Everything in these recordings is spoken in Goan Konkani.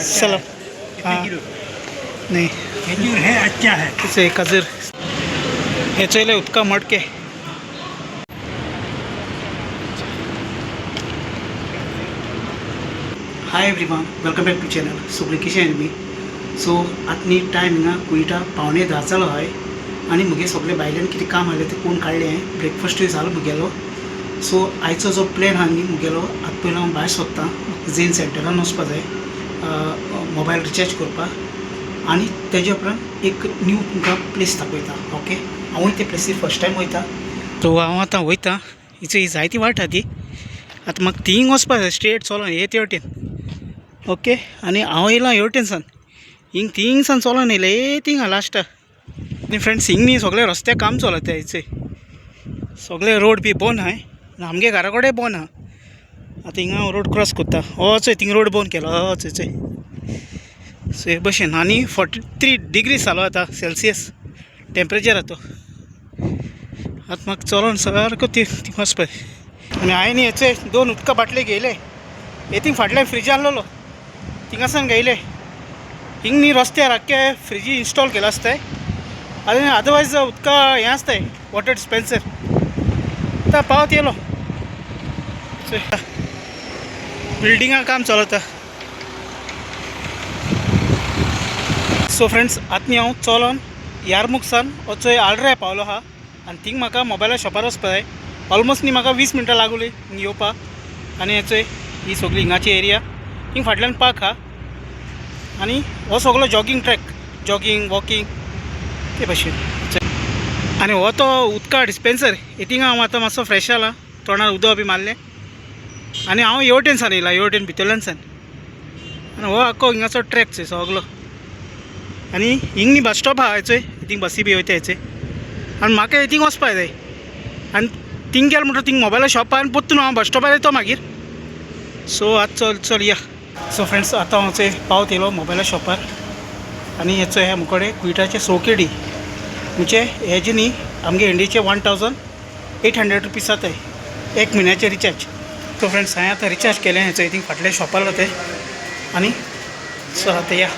सलाम। हाँ नहीं, खजूर है, अच्छा है। तिचे खजूर। हे चोयले उदका मडके। Hi everyone, welcome back to channel. सगळीं कशें आहाय तुमी? सो आतां न्ही टायम हिंगा कुयटा 9:45 जालो आहाय आनी मुगे सगळे भायल्यान कितें काम आहलें तें कोण काडलें, ब्रेकफास्टूय जालो मुगेलो। सो आयचो जो प्लॅन आहा न्ही मुगेलो, आतां पयलो हांव भायर सोदतां, झेन सेंटरान वचपा जाय मोबायल रिचार्ज करपाक आनी तेजे उपरांत एक न्यू तुमकां प्लेस दाखयता। ओके, हांवूय ते प्लेसीर फर्स्ट टायम वयता। सो हांव आतां वयता, हिची जायती वाट आहा ती। आतां म्हाका थिंग वचपा जाय, स्ट्रेट चलोन हे ते वटेन। ओके, आनी हांव येयलां हे वटेन सान, हिंग थिंगसान चलोन येयलें, हे थिंगा लास्टा। आनी फ्रेंड्स, हिंग न्ही सगळे रस्त्याक काम चलता, हेचे सगळे रोड बी बंद आहाय, आमगे घरा कडेन बंद आहा। आतां हिंगा हांव रोड क्रॉस करता, हो चोय थिंग रोड बंद केलो, हो चोय चोय। सो हे भशेन। आनी 43 डिग्री जालो आतां सेल्सियस टेम्परेचर आतां। आतां म्हाका चलोन सारको ती थिंग वचपा। आनी हांवें न्ही हेचे 2 उदका बाटले घेयले, हे थिंग फाटल्यान फ्रिज आहलोलो थिंगासान घेयले। हिंग न्ही रस्त्यार आख्खे फ्रिजी इन्स्टॉल केलो आसताय, आनी अदरवायज उदका हें आसताय वॉटर डिस्पेन्सर। आतां पावत येयलो, बिल्डिंगा काम चलता। सो फ्रेंड्स, आतां न्ही हांव चलोन यारमुखसान वचोय आल्ड्राय पावलो आहा आनी थिंग म्हाका मोबायला शॉपार वचपा जाय। ऑलमोस्ट न्ही म्हाका 20 मिनटां लागली हिंग येवपाक। आनी हेचोय ही सगळी हिंगाची एरिया, हिंग फाटल्यान पार्क आहा आनी हो सगळो जॉगींग ट्रॅक, जॉगींग वॉकींग ते भशेन। आनी हो तो उदका डिस्पेन्सर, थिंगा हांव आतां मातसो फ्रेश जाला, तोंडार उदक बी मारलें आनी हांव हे वटेन सान येयला, हे वटेन भितरल्यान सान। आनी हो आख्खो हिंगाचो ट्रॅक चोय सगलो। आनी हिंग न्ही बस स्टॉप आहा हेचोय, थिंग बसी बी वयता हेचोय। आनी म्हाका थिंग वचपा जाय आनी थिंग गेलो म्हणटकीर थिंग मोबायला शॉप आहा आनी परतून हांव बस स्टॉपार येतो मागीर। सो आतां चल चल या। सो फ्रेंड्स, आतां हांव चोय पावत येयलो मोबायला शॉपार आनी हेचो हे मुकोडे कुयटाचे 100 केडी, म्हणजे हे जे न्ही आमगे इंडियेचे 1800 रुपीज जाताय एक म्हयन्याचे रिचार्ज। सो फ्रेंड्स, हांवें आतां रिचार्ज केलें हेचो थिंग फाटल्या शॉपार वताय आनी सो आतां या,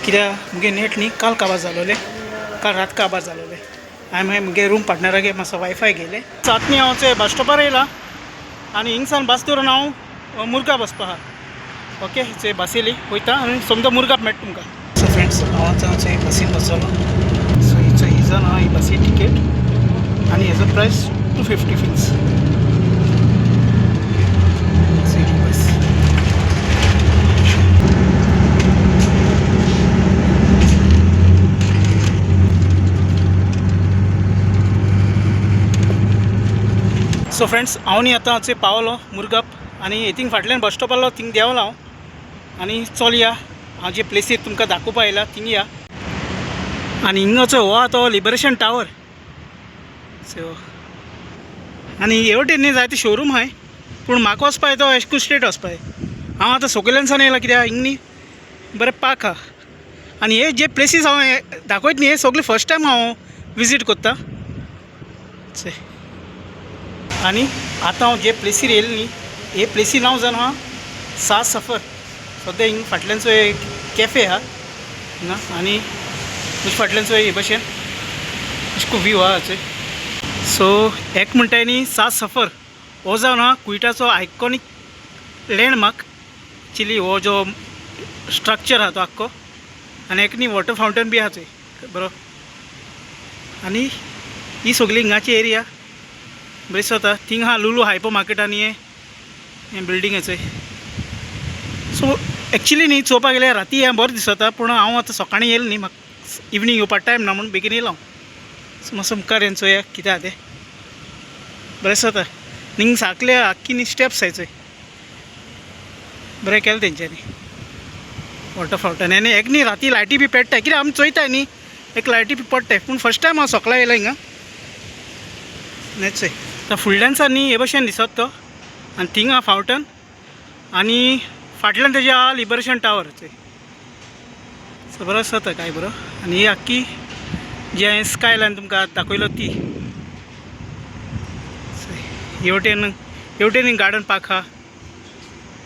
कित्याक मुगे नेट न्ही काल काबार जालोलें, काल रात काबार जालोलें। हांवें मागीर मुगे रूम पार्टनरागे मातसो वायफाय घेयलें। सो आतां न्ही हांव चोय बस स्टॉपार येयला आनी हिंगसान बस धरून हांव मुरगांव वचपा आहा। ओके, चोय बस येयली, वयता आनी समजा मुरगांव मेळटा तुमकां। सो फ्रेंड्स, हांव आतां चोय बसीन बसलो। सो ही चोय ही जावन आहा ही बसी टिकेट आनी हेजो प्रायस 250 फिल्स। बस। सो फ्रेंड्स, हांव न्ही आतां चोय पावलो मुरगांव आनी थिंग फाटल्यान बस स्टॉप आहलो, थिंग देंवलो हांव आनी चल या, हांव जे प्लेसीर तुमकां दाखोवपा येयला थिंग या। आनी हिंगाचो हो आहा तो लिबरेशन टावर। सो आनी हे वटेन न्ही जायते शोरूम आहाय, पूण म्हाका वचपा जाय तो एशकून स्ट्रेट वचपा जाय। हांव आतां सकयल्यान येयला कित्याक हिंग न्ही बरें पार्क आहा आनी हे जे प्लेसीस हांव दाखयता न्ही हे सगळे फर्स्ट टायम हांव विजीट करता। आनी आतां हांव जे प्लेसीर येयलें न्ही हे प्लेसी नांव जावन आहा सात सफर। सद्या हिंग फाटल्यानचो एक कॅफे आहा हिंगा आनी तुजे फाटल्यानचो हे भशेन अशें खूब व्यू आहा चोय। सो एक म्हणटाय न्ही सात सफर हो जावन आहा कुयटाचो आयकॉनीक लँडमार्क एक्चुली, हो जो स्ट्रक्चर आहा तो आख्खो। आनी एक न्ही वॉटर फावंटन बी आहा चोय बरो। आनी ही सगळी हिंगाची एरिया बरी दिसता। थिंग आहा लुलू हायपर मार्केट आनी हें बिल्डींग चोय। सो एक्चुली न्ही चोवपाक गेल्यार राती हें बरें दिसता, पूण हांव आतां सकाळीं येयलें न्ही, म्हाका इवनींग येवपाक टायम ना म्हणून बेगीन येयलो हांव। सो मातसो मुखार येवन चोया कितें आहा तें, बरें दिसता। हिंग साकले आख्खी न्ही स्टेप्स आहाय चोय, बरें केलें तेंच्यांनी वॉटर फावंटन। आनी एक न्ही राती लायटी बी पेट्टाय, कित्याक आमी चोयताय न्ही एक लायटी बी पडटाय, पूण फर्स्ट टायम हांव सोकळा येयला हिंगा। चोय आतां फुडल्यान न्ही हे भशेन दिसत तो आनी थिंग आहा फावंटन आनी फाटल्यान तेजे आहा लिबरेशन टावर चोय। सो बरो दिसता काय बरो। आनी ही आख्खी जी हांवें स्काय लायन तुमकां दाखयलो ती हेवटेन हेवटेन गार्डन पार्क आहा।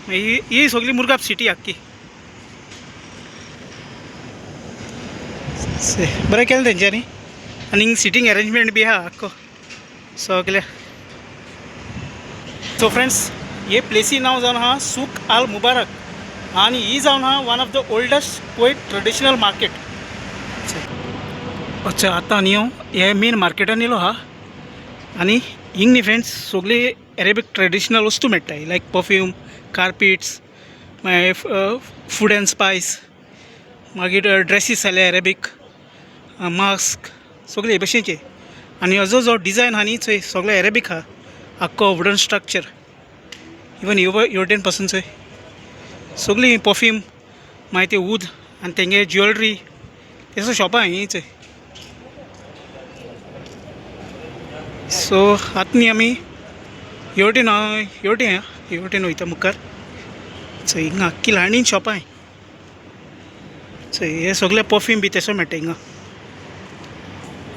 ही सगळी मुरगांव सिटी आख्खी। बरें केलें तेंच्यांनी. आनी हिंग सिटींग अरेंजमेंट बी आहा आख्खो सगळें. सो फ्रेंड्स, हे प्लेसी नांव जावन आहा सूक आल मुबारक आनी ही जावन आहा one of the oldest Kuwait traditional market. अच्छा, आतां न्ही हांव हे मेन मार्केटान येयलो आहा आनी हिंग न्ही फ्रेंड्स सगळी अरेबीक ट्रेडिशनल वस्तू मेळटाय, लायक परफ्यूम, कार्पेट्स, मागीर फूड एंड स्पायस, मागीर ड्रेसीस जाले अरेबीक, मास्क, सगळे हे भशेनचे. आनी हाजो जो डिजायन आहा न्ही चोय सगळो अरेबीक आहा, आख्खो वुडन स्ट्रक्चर. इवन हेवटेन पासून चोय सगळीं परफ्यूम, मागीर ते ऊद आनी तेंगे ज्युवेलरी तेसो शॉपां ही चोय. सो आतां न्ही आमी हेवटेन हेवटेन हेवटेन वयता मुखार. चोय हिंगा आख्खी लायनीन शॉपां. चोय हे सगळे परफ्यूम बी तसो मेळटा हिंगा.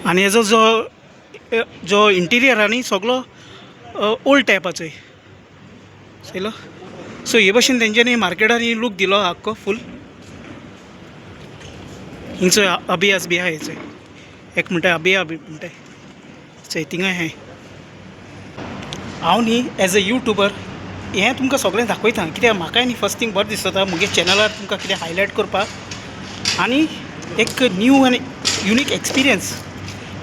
आनी हेजो जो जो इंटिरियर आहा न्ही सगळो ओल्ड टायपाचो चोयलो. सो हे भशेन तेंच्यांनी मार्केटान लूक दिलो आख्खो फूल. हिंगचो अबियास बी आहा चोय, एक म्हणटा अबिया बी म्हणटाय चोय थिंगाय आहाय. हांव न्ही एज अ यूट्यूबर हें तुमकां सगळें दाखयता, कित्याक म्हाकाय न्ही फर्स्ट थींग बरें दिसता मुगे चॅनलार तुमकां कितें हायलायट करपाक आनी एक न्यू आनी युनीक एक्सपिरियन्स.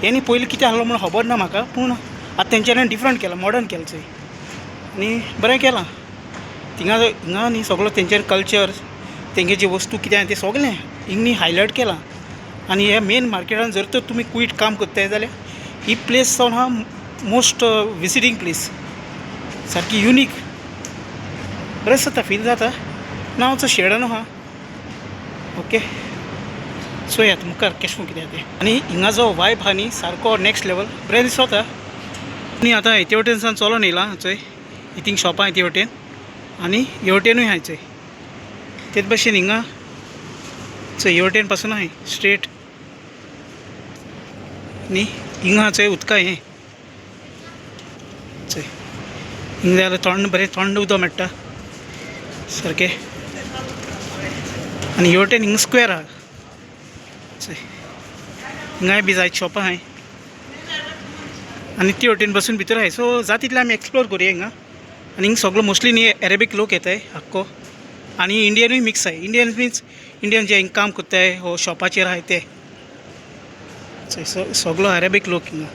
हें न्ही पयलीं कितें आहलो म्हूण खबर ना म्हाका, पूण आतां तेंच्यांनी डिफरंट केलां, मॉडर्न केलां चोय आनी बरें केलां. थिंगा हिंगा न्ही सगळो तेंच्यानी कल्चर, तेंगे जे वस्तू कितें आहा तें सगळें हिंग न्ही हायलायट केलां. आनी हे मेन मार्केटान जर तर तुमी कुवेट काम करताय जाल्यार ही प्लेस जावन आहा मोस्ट विजिटींग प्लेस, सारकी युनीक, बरें दिसता, फील जाता. ना हांव शेडान आहा. ओके, चोयात मुखार केशें कितें तें. आनी हिंगा जो वायब आहा न्ही सारको नेक्स्ट लेवल, बरें दिसता. आनी आतां हेते वटेन सावन चलोन येयलां चोय, थिंग शॉपां हेते वटेन आनी हे वटेनूय आहाय चोय. तेच भशेन हिंगा चोय हे वटेन पासून आहाय स्ट्रेट न्ही. हिंगा चोय उदका हें चोय, हिंगा जाल्यार थंड बरें थंड उदक मेळटा सारकें. आनी हे वटेन हिंगा स्क्वेर आहा चोय, हिंगाय बी जायत शॉपां आहाय आनी ते वटेन बसून भितर आहाय. सो जाता तितलें आमी एक्सप्लोर करुया हिंगा. आनी हिंगा सगळो मोस्टली न्ही अरेबीक लोक येताय आख्खो आनी इंडियनूय मिक्स आहाय. इंडियन मिन्स इंडियन जे हिंगा काम करताय हो शॉपाचेर आहाय ते सगळो अरेबीक लोक हिंगा.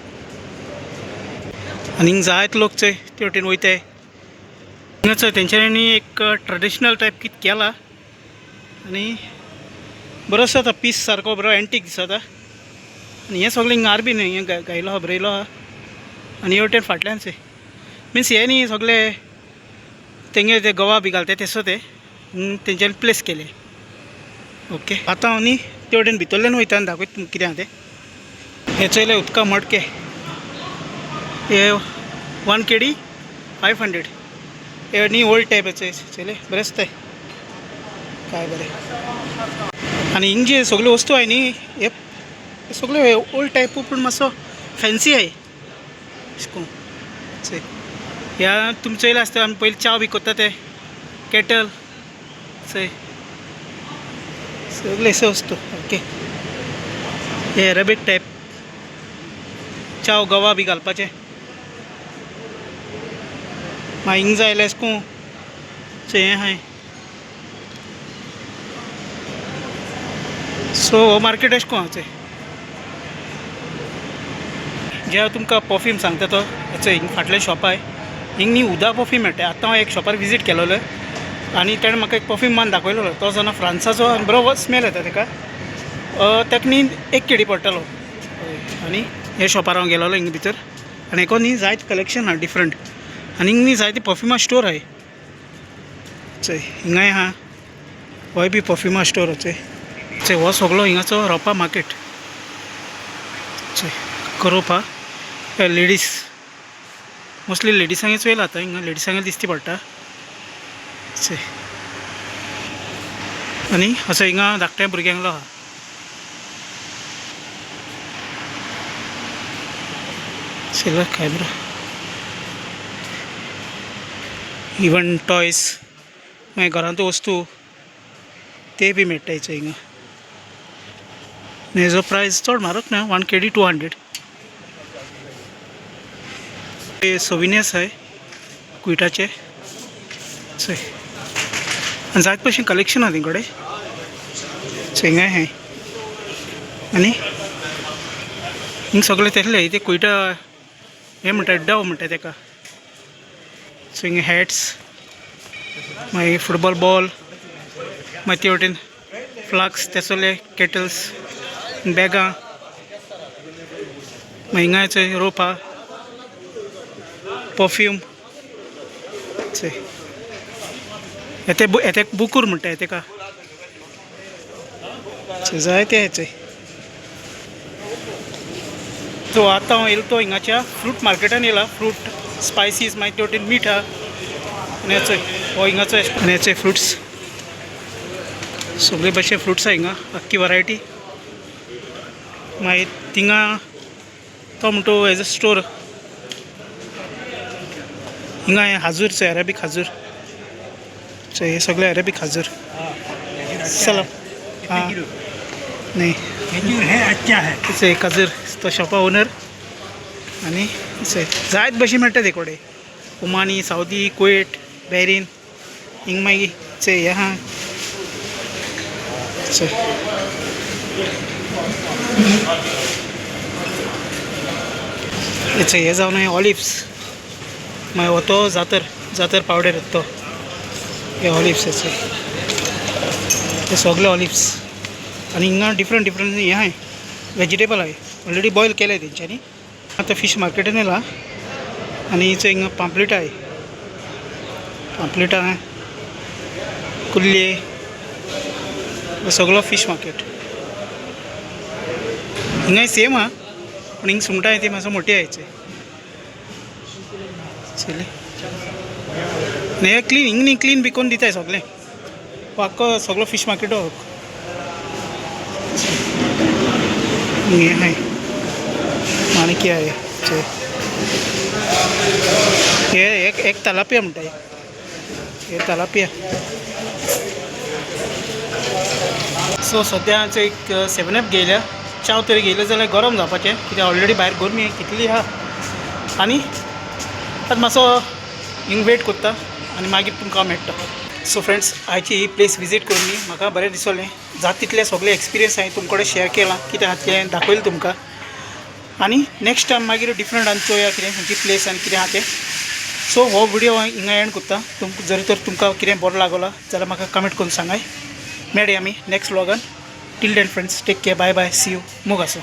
आनी हिंगा जायते लोक चोय ते वटेन वयताय. हिंगा चोय तेंच्यांनी एक ट्रेडिशनल टायप कितें केला आनी बरो दिसता, पीस सारको बरो एंटीक दिसता. आनी हें सगळें हिंगा आरबी न्ही हें गायलो आहा बरयलो आहा. आनी हे वटेन फाटल्यान चोय मिन्स हे न्ही सगळे तेंगे ते गवा बी घालता तेसो ते तेंच्यांनी प्लेस केले. ओके, आतां हांव न्ही ते वटेन भितरल्यान वयता आनी दाखयता तुमकां कितें आहा तें. हे चोयले उदका मडके, हे 1 KD 500. हे न्ही ओल्ड टायपाचे चोयले, बरें दिसताय काय बरें. आनी हिंग जे सगल्यो वस्तू आहाय न्ही हे सगळ्यो ओल्ड टायप पूण मातसो फॅन्सी आहाय अशें करून चोय. ह्या तुमी चोयलां आसतलें आमी पयलीं च्या बी करता ते केटल चोय, सगळे अशे वस्तू. ओके, हे अरेबीक टायप च्याव गवा बी घालपाचें. मागीर हिंग जाय जाल्यार अशें करून चोय हें आहाय. सो हो मार्केट अशें करून आहा चोय. जेन्ना तुमकां परफ्यूम सांगता तो चोय हिंग फाटल्या शॉप आहाय, हिंग न्ही उदा परफ्यूम मेळटा. आतां हांव एक शॉपार विजीट केलोलो आनी तेणें म्हाका एक परफ्यूम मान दाखयलेलो, तो जाणा फ्रांसाचो आनी बरो स्मेल येता तेका. ताका न्ही 1 KD पडटलो. आनी हे शॉपार हांव गेलोलो हिंग भितर आनी हेको न्ही जायते कलेक्शन आहा डिफरंट. आनी हिंग न्ही जायते परफ्युमा स्टोर आहाय चोय. हिंगाय आहा, होय बी परफ्युमा स्टोर चोय. चोय हो सगळो हिंगाचो रोपा मार्केट चोय, करोपा लेडीज मोस्टली लेडिसांगे चोयला आतां हिंगा लेडिसांगे दिसती पडटा चोय. आनी असो हिंगा धाकट्या भुरग्यांक आहा. चोयला काय बरो इवन टॉयज मागीर घरांत वस्तू ते बी मेळटाय चोय हिंगा. हेजो प्रायस चड म्हारग ना, 1 KD 200। हे सोविनियर्स आहाय कुयटाचे। चोय आनी जायत भशेन कलेक्शन आहा तें कडेन। चोय हिंगाय आहाय आनी हिंग सगळे तेसले ते कुयटा हे म्हणटा, डव म्हणटा तेका। सो हिंगा हॅट्स, मागीर फुटबॉल बॉल, मागीर ते वटेन फ्लाक्स, ते सगळे केटल्स, बॅगां। मागीर हिंगा चोय रोप आहा, परफ्यूम। चोय हेते हेते बुकूर म्हणटा तेका। जायते आहाय चोय। सो आतां हांव येयलो तो हिंगाच्या फ्रूट मार्केटान येयला। फ्रूट स्पायसीस, मागीर ते वटेन मीठ आहा आनी चोय हो हिंगाचो आनी चोय फ्रुट्स, सगळे भशेन फ्रुट्स आहा हिंगा, आख्खी वरायटी। मागीर थिंगा तो म्हणटा एज अ स्टोर। हिंगा हें हाजूर चोय, अरेबीक हाजूर चोय, हे सगळे अरेबीक हाजूर। चला हां नाही। खजूर है, अच्छा है। चोय खाजूर, तो शॉपा ओनर। आनी चोय जायत भशेन मेळटा ते कडेन, ओमानी, सावदी, कुवेट, बॅरीन। हिंग मागीर चोय हें आहा चोय। चोय हें जावन ऑलिव्स, मागीर हो तो जातर, जातर पावडर तो, हे ऑलिव्स चोय, हे सगळे ऑलिव्स। आनी हिंगा डिफरंट डिफरंट हें आहाय, वेजिटेबल आहाय, ऑलरेडी बॉयल केले तेंच्यांनी। आतां फिश मार्केटान येयला आनी चोय हिंगा पांपलेटां आहाय, पांपलेटां आहाय, कुल्ले, सगळो फिश मार्केट। हिंगाय सेम आहा, पूण हिंग सुंगटां आहाय ती मातसो मोटी आहाय चोय। चोयली हे क्लीन, हिंग न्ही क्लीन बी करून दिताय सगळें। हो आख्खो सगळो फिश मार्केट हो। हें आहाय माणकी आहाय चोय, हे एक एक तलापिया म्हणटा, हे तलापिया। सो सद्या एक 7 अप घेयल्या, च्याव तरी घेयले जाल्यार गरम जावपाचें, कित्याक ऑलरेडी भायर गरमी कितली आहा। आनी आतां मातसो हिंग वेट करता आनी मागीर तुमकां मेळटा। सो फ्रेंड्स, आयची ही प्लेस विजीट करून न्ही म्हाका बरें दिसलें, जाता तितलें सगळें एक्सपिरियन्स हांवें तुमचे कडेन शेअर केलां, कितें आहा तें दाखयलें तुमकां। आनी नेक्स्ट टायम मागीर डिफरंट आनी चोया कितें खंयची प्लेस आनी कितें आहा तें। सो हो व्हिडियो हांव हिंगा एंड करता। तुमकां जरी तर तुमकां कितें बरो लागलो जाल्यार म्हाका कमेंट करून सांगाय। मेळया आमी next व्लॉगान। Till then friends, take care, bye bye, see you, मोग आसूं।